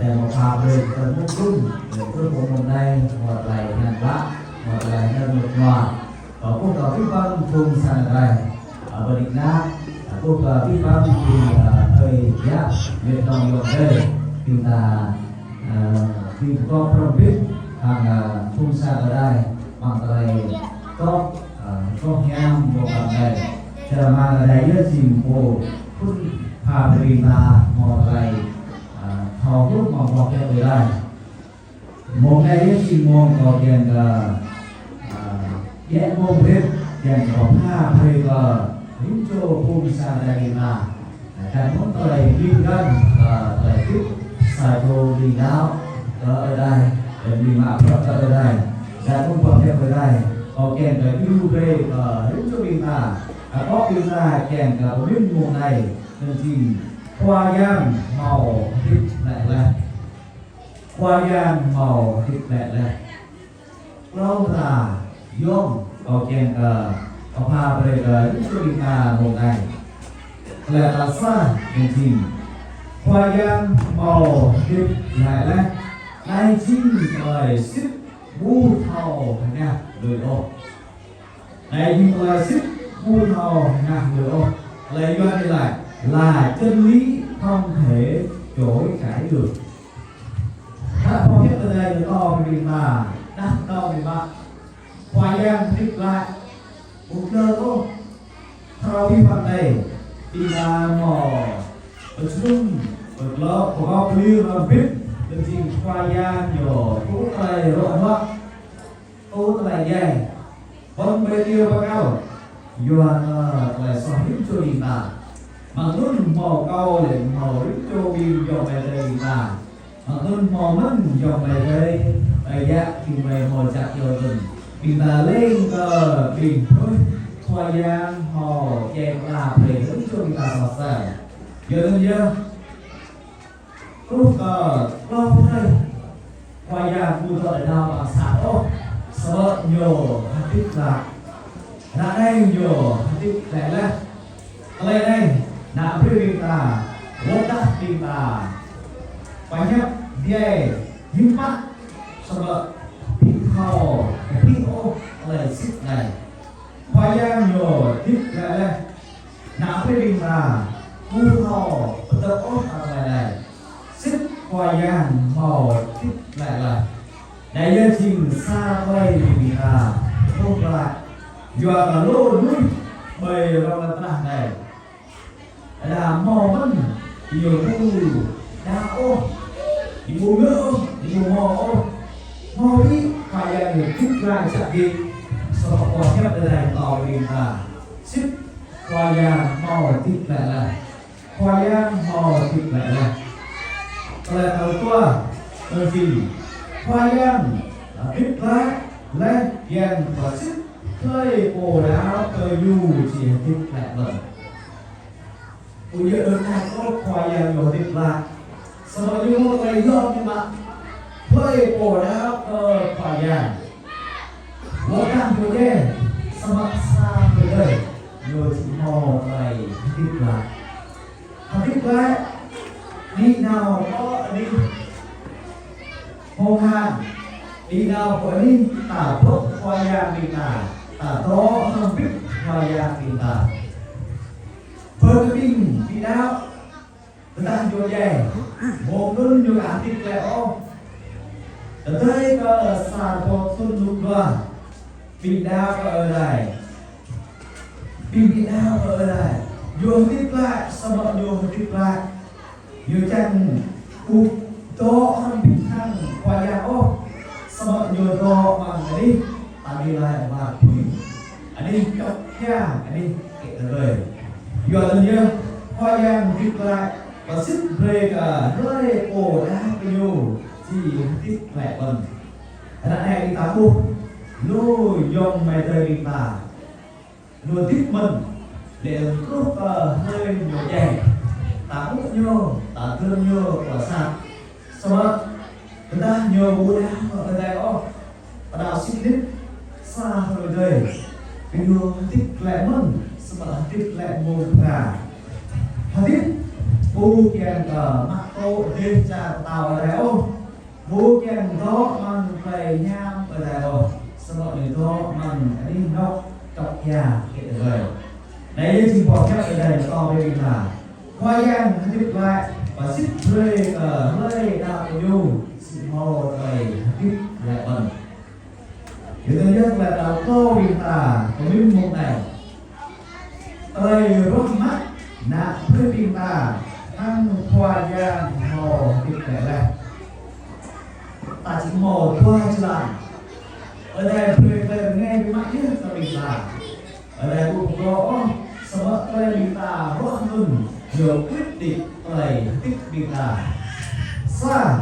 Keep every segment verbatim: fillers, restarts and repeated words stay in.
Mơ̆ pha brơi kơ tơlơi mŭt gŭm, brơi kơ mơ̆ng anai, mơ̆ tơlơi ngăn lă, mơ̆ tơlơi ngăn mŭt nua. Kâo kơkuh kơ abih bang phung sang Ơi Adai, ơ, bơni kơkuh kơ abih bang phung, ơ, thầy yă, Việt Nam yŏng dêh, ƀing ta, ơ, ƀing pơkŏp prŏng bit, hăng, ơ, phung sang Ơi Adai, mơ̆ng tơlơi kơkuh, ơ, kơkuh hiam mơ̆ng anai. Čơrơmang Ơi Adai yơh jing pô phŭn pha brơi ƀing ta mơ̆ tơlơi, ơ, thâo hluh mơ̆ng boh hiăp Ơi Adai. Mông anai yơh jing mông kâo kiăng kơ, ơ, djă mông hrip, kiăng kơ pha brơi kơ rĭm čô phung sang Ơi Adai ƀing ta. Ơ, kar mơ̆ng tơlơi ƀing găn, ơ, tơlơi hơdip sa čô ƀing đaŏ kơ Ơi Adai, ƀing mă bruă kơ Ơi Adai. Kar mơ̆ng boh hiăp Ơi Adai, kâo kiăng kơ iâu brơi kơ rĭm čô ƀing ta. Ơ, kâo ƀing ta kiăng kơ pơmĭn mông anai, anŭn jing Khua Yang hmâo hơdip glaĭ laih. Khua Yang hmâo hơdip glaĭ laih. Klâo mơta yŏng kâo kiăng kơ, kâo pha brơi kơ rĭm čô ƀing ta mông anai. Tơlơi tal sa anŭn jing Khua Yang hmâo hơdip glaĭ laih. Anai jing tơlơi sĭt ƀu thâo hơngah lui ôh. Anai jing tơlơi sĭt ƀu thâo hơngah lui ôh. Tơlơi Yuan laĭ: là chân lý không thể chối cãi được. Hră boh hiăp Ơi Adai ñu pơtô brơi ƀing ta, đah kơdŏng biă mă, Khua Yang hơdip glaĭ, ƀu klơ̆ ôh. Hrơi abih bang anai, ƀing ta hmâo pơjơnum, pơklŏ, pơkŏp pơlir hrŏm hơbĭt, anŭn jing Khua Yang ñu tŭ tơlơi ruă hluă, tŭ tơlơi djai. Ƀơ̆ng ƀơi kơyâo bơkal, yua kơ tơlơi soh rĭm čô ƀing ta. Mơ̆ng anŭn hmâo kâo lĕ hmâo rĭm čô ƀing yŏng amai adơi ƀing ta. Mơ̆ng anŭn hmâo mơ̆n yŏng amai adơi, ơi yă ƀing mơi hmâo jak iâu tơ̆n. Ƀing ta leng kơ ƀing pơ̆n Khua Yang hmâo djai pla brơi rĭm čô ƀing ta soh sel. Yua anŭn yơh, truh kơ klâo hrơi, Khua Yang ƀu dŏ đơđa amăng sang ôh, samơ̆ ñu hơdip glaĭ. Ră anai ñu hơdip glaĭ laih. Tơlơi anai, ană brơi ƀing ta, wơ̆t tah ƀing ta pơhiăp djai hiư̆m pă, samơ̆ ƀu thâo, ƀu thâo ôh tơlơi sĭt anai. Khua Yang ñu hơdip glaĭ laih. Ană brơi ƀing ta, ƀu thâo pơtô ôh tơlơi anai. Sĭt Khua Yang hmâo hơdip glaĭ laih. Anai yơh jing sa tơlơi ƀing ta hơdip glaĭ. Yua kơ lu mơnuih ƀơi rŏng lŏn tơnah anai, đa hmâo mơ̆n, ñu ƀu đaŏ ôh, ñu ƀu ngă ôh, ñu ƀu hmâo ôh. Hmâo ƀu Khua Yang ñu hơdip glaĭ čăk git, samơ̆ Khua Yang Ơi Adai pơtô brơi ƀing ta. Sĭt Khua Yang hmâo hơdip glaĭ laih. Khua Yang hmâo hơdip glaĭ laih. Tơlơi tal dua, anŭn jing Khua Yang hơdip glaĭ laih kiăng pơsĭt hlơi pô đaŏ kơ ñu či hơdip glaĭ mơ̆n. Ƀu djơ̆ đơ̆ng anai ôh Khua Yang ñu hơdip glaĭ. Samơ̆ ñu hmâo tơlơi yôm biă mă. Hlơi pô đaŏ kơ Khua Yang, wơ̆t tah ñu djai, samơ̆ sa hrơi tơdơi, ñu či hmâo tơlơi hơdip glaĭ. Hơdip glaĭ, đĭ nao pơ anih hông han, đĭ nao pơ anih ta bưp Khua Yang ƀing ta, ta dŏ hrŏm hơbĭt Khua Yang ƀing ta. Bơ kơ ƀing ƀu đaŏ, tơdah ñu djai, mông anŭn ñu aka hơdip glaĭ ôh. Tơdơi kơ sa boh thŭn rơnuk dua, ƀing đaŏ kơ Ơi Adai, ƀing ƀu đaŏ kơ Ơi Adai, ñu hơdip glaĭ, samơ̆ ñu hơdip glaĭ, ñu čang ƀu dŏ hrŏm hơbĭt hăng Khua Yang ôh, samơ̆ ñu dŏ amăng anih ta ƀu laĭ amăng apui, anih čŏk hiam, anih kĕ tơlơi. Yua anŭn yơh, Khua Yang hơdip glaĭ, pơsĭt brơi kơ hlơi pô đaŏ kơ ñu či hơdip glaĭ mơ̆n. Ră anai ƀing ta ƀuh, lu yôm amai adơi ƀing ta, ñu hơdip mơ̆n, lĕ truh kơ hlơi ñu djai, ta ƀuh ñu, ta dơ̆ng ñu pơ sat. Samơ̆ tơdah ñu ƀu đaŏ kơ Ơi Adai ôh, pơđaŏ sĭt nik, sa hrơi tơdơi, gơñu hơdip glaĭ mơ̆n, samơ̆ hơdip glaĭ mông phara. Hơdip ƀu kiăng kơ mă tŭ Ơ, dêh čar pơtao Ơi Adai ôh, ƀu kiăng dŏ amăng tơlơi hiam Ơi Adai ôh, samơ̆ ñu dŏ amăng anih anŏ čŏk ia kơ Ơi Adai. Anai yơh jing boh hiăp Ơi Adai pơtô brơi ƀing ta. Khua Yang hơdip glaĭ, pơsĭt brơi kơ hlơi đaŏ kơ Ñu, sĭt hmâo tơlơi hơdip glaĭ mơ̆n. Yua anŭn yơh tơlơi đaŏ kơ ƀing ta, pơmĭn mông anai. Tơlơi ruah mă, ană brơi ƀing ta, hăng Khua Yang hmâo hơdip glaĭ laih. Ta či hmâo dua jơlan. Ơi Adai brơi tơlơi rơngai biă mă yơh kơ ƀing ta. Ơi Adai ƀu pơgŏ ôh, samơ̆ tơlơi ƀing ta ruah anŭn, yơh quyết định tơlơi hơdip ƀing ta. Sa,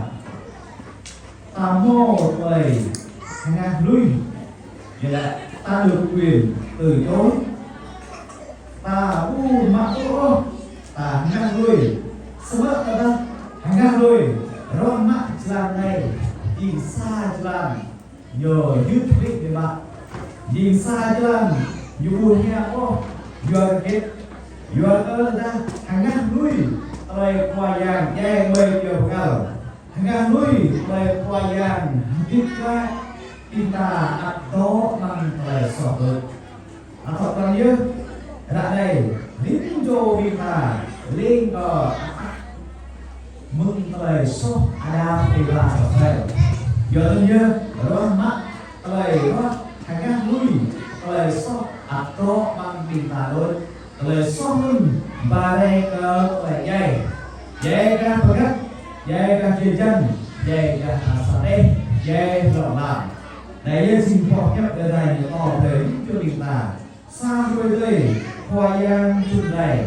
ta hmâo tơlơi hơngah lui, yơh lĕ ta được quyền từ chối. Ta ƀu mă tŭ ôh, ta hơngah lui. Samơ̆ tơdah hơngah lui, ruah mă jơlan anai, jing sa jơlan ñu yơh thâo biă mă. Jing sa jơlan ñu ƀu hiam ôh, yua hơget? Yua kơ tơdah hơngah lui tơlơi Khua Yang djai mơi pioh pơkăl, hơngah lui tơlơi Khua Yang hơdip glaĭ, ƀing ta ăt dŏ amăng tơlơi soh đôč. Ăt tŏ kơ yơh, ră anai, rĭm čô ƀing ta, leng kơ ăt mơ̆ng tơlơi soh Ađam Êwa soh sel. Yua anŭn yơh, ruah mă tơlơi ruah hơngah lui tơlơi soh ăt dŏ amăng ƀing ta đôč. Tơlơi soh anŭn ba rai kơ tơlơi djai. Djai gah pơgăt, djai gah jơjăn, djai gah asar đeh, djai hlŏng lar. Anai yơh jing boh hiăp Ơi Adai ñu pơtô brơi rĭm čô ƀing ta. Sa hrơi tơdơi, Khua Yang trŭn rai.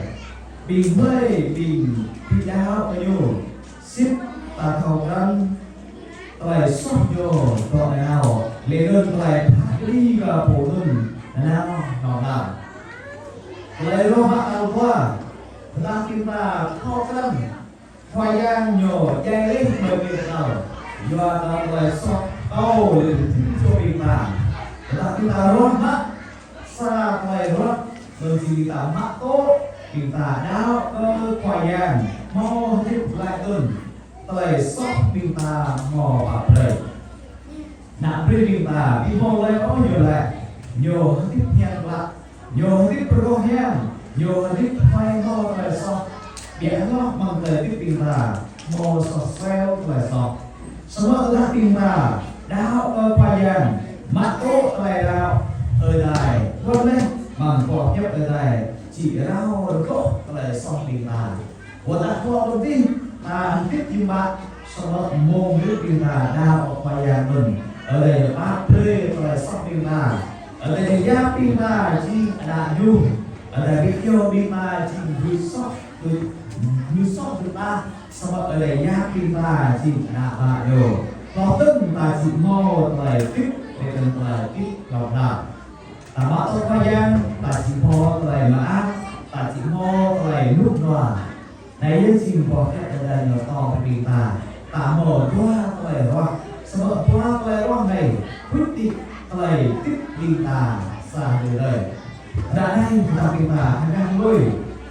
Ƀing hlơi ƀing ƀu đaŏ kơ Ñu, sĭt ta thâo krăn tơlơi soh ñu dŏ nanao, lĕ anŭn tơlơi phat kơđi kơ pô anŭn nanao hlŏng lar. Tơlơi ruah mă tal dua, tơdah ƀing ta thâo krăn Khua Yang ñu djai laih mơi pioh pơkăl, yua kơ tơlơi soh kâo lĕ rĭm čô ƀing ta. Tơdah ƀing ta ruah mă sa tơlơi ruah, anŭn jing ƀing ta mă tŭ, ƀing ta đaŏ kơ Khua Yang hmâo hơdip glaĭ anŭn, tơlơi soh ƀing ta hmâo pap brơi. Ană brơi ƀing ta, ƀu hmâo laih ôh ñu laĭ, ñu hơdip hiam klă, ñu hơdip pơrơgoh hiam, ñu hơdip hlơi hmâo tơlơi soh. Biă hloh amăng tơlơi hơdip ƀing ta, hmâo soh sel tơlơi soh. Samơ̆ tơdah ƀing ta, đaŏ kơ Khua Yang, mă tŭ tơlơi đaŏ, Ơi Adai, kơnơ̆ng laih, amăng boh hiăp Ơi Adai, či rao rơgoh tơlơi soh ƀing ta. Wơ̆t tơdah hlâo tơdơi, ta hơdip jing mă, samơ̆ mông hơdip ƀing ta đaŏ kơ Khua Yang anŭn. Ơi Adai pap brơi tơlơi soh ƀing ta. Ơi Adai yap ƀing ta jing ană Ñu. Ơi Adai ƀu iâu ƀing ta jing gơyut soh, gơyut soh gơyut tah. Samơ̆ Ơi Adai yap ƀing ta jing ană bă Ñu. Hloh anŭn ta či hmâo tơlơi hơdip, lĕ anŭn tơlơi hơdip hlŏng lar. Ta mă tŭ Khua Yang, ta či hmâo tơlơi mơak, ta či hmâo tơlơi rơnŭk rơnua. Anai yơh jing boh hiăp Ơi Adai ñu pơtô brơi ƀing ta. Ta hmâo dua tơlơi ruah. Samơ̆ dua tơlơi ruah anai, quyết định tơlơi hơdip ƀing ta sa hrơi tơdơi. Ră anai, tơdah ƀing ta hơngah lui,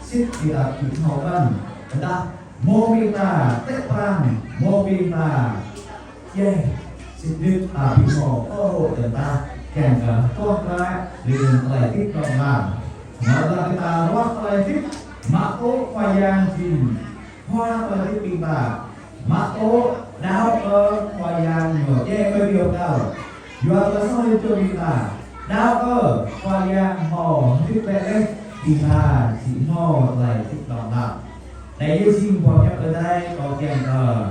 sĭt ƀing ta ƀu thâo krăn. Tơdah mông ƀing ta tĕ pran, mông ƀing ta djai, sĭt nik ta ƀu hmâo pơhơdơ̆ng ta, kiăng kơ tuah glaĭ lĕ anŭn tơlơi hơdip hlŏng lar. Samơ̆ tơdah ƀing ta ruah tơlơi hơdip, mă tŭ Khua Yang jing Khua tơlơi hơdip ƀing ta, mă tŭ đaŏ kơ Khua Yang ñu djai mơi pioh pơkăl. Yua tơlơi soh rĭm čô ƀing ta, đaŏ kơ Khua Yang hmâo hơdip glaĭ laih, ƀing ta či hmâo tơlơi hơdip hlŏng lar. Anai yơh jing boh hiăp Ơi Adai kâo kiăng kơ,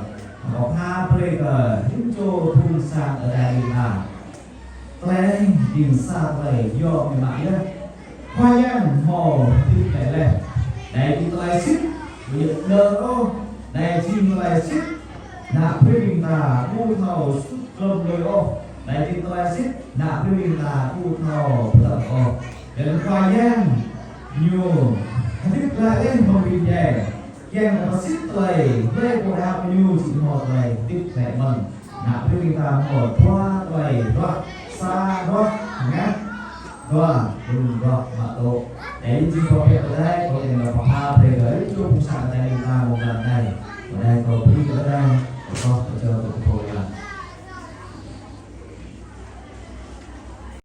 kâo pha brơi kơ rĭm čô phung sang Ơi Adai ƀing ta. Tơlơi anai jing sa tơlơi yôm biă mă yơh. Khua Yang hmâo hơdip glaĭ laih. Anai jing tơlơi sĭt, ƀu djơ̆ đơ ôh. Anai jing tơlơi sĭt, ană brơi ƀing ta ƀu thâo sut glŏm lui ôh. Anai jing tơlơi sĭt, ană brơi ƀing ta ƀu thâo pơtơ̆ng ôh. Laih anŭn Khua Yang ñu hơdip glaĭ laih mơ̆ng ƀing djai. Kiăng kơ pơsĭt tơlơi, tơlơi pô đaŏ kơ ñu či hmâo tơlơi hơdip glaĭ mơ̆n. Ană brơi ƀing ta hmâo dua tơlơi ruah, sa ruah hơngah, dua, rŭng ruah mă tŭ. Anai jing boh hiăp Ơi Adai,